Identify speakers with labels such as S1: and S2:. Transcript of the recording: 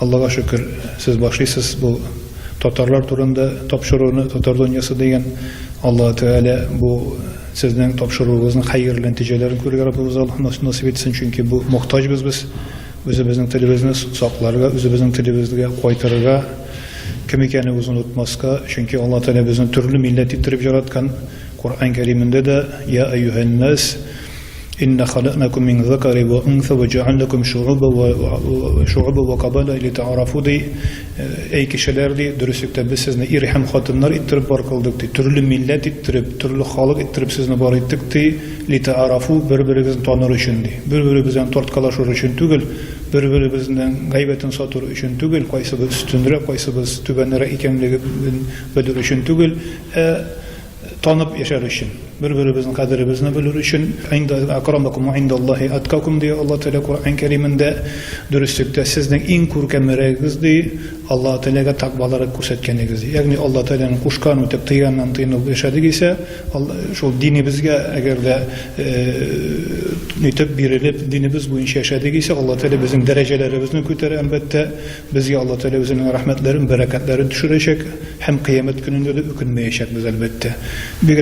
S1: Аллага шөкер, сез башлыйсыз бу татарлар турында тапшыруны, Татар дөньясы дигән. Аллаһ Тәгалә бу сезнең тапшыруыгызның хәерле нәтиҗәләрен күрергә Раббыбыз Аллаһ насыйп итсен, чөнки бу мохтаҗбыз без үзебезнең телебезне сакларга, үзебезнең телебезгә кайтырга, кем икәнебезне онытмаска, чөнки Аллаһ Тәгалә безне төрле милләт иттереп яраткан. Коръән Кәримендә дә Я әйюһән-нас Инна халакнакум мин закари ва унса ва җәгальнакум шугуба ва шугуба ва кабала литаарафу ди. Әй кешеләр ди, дөреслектә без сезне ир һәм хатыннар иттереп бар кылдык ди. Төрле милләт иттереп, төрле халык иттереп сезне бар иттек ди. Литаарафу бер-берегезне таныр өчен ди. Бер-беребездән тарткалашыр өчен түгел, бер-беребезнең гайбәтен сатыр өчен түгел, кайсыбыз өстенрәк, кайсыбыз түбәнрәк икәнлеген белер өчен түгел, ә Танып яшәр өчен, бер-беребезнең кадеребезне белер өчен, Инда акрамакум индаллаһи аткакум, ди Алла Тәгалә Коръән Кәримендә, дөреслектә сезнең иң күркәмрәгегез, ди, Алла Тәгаләгә тәкъвалырак күрсәткәнегез, ди. Ягъни Алла Тәгаләнең кушкан үтәп, тыйганнан тыенып яшәдек исә, шул динебезгә әгәр дә нитеп бирелеп, динебез буенча яшәдек исә, Алла Тәгалә безнең дәрәҗәләребезне күтәрә, әлбәттә. Безгә Алла Тәгалә үзенең рәхмәтләрен, бәрәкәтләрен төшерәчәк һәм кыямәт көнендә дә үкенмәячәкбез, әлбәттә. Бигрәк.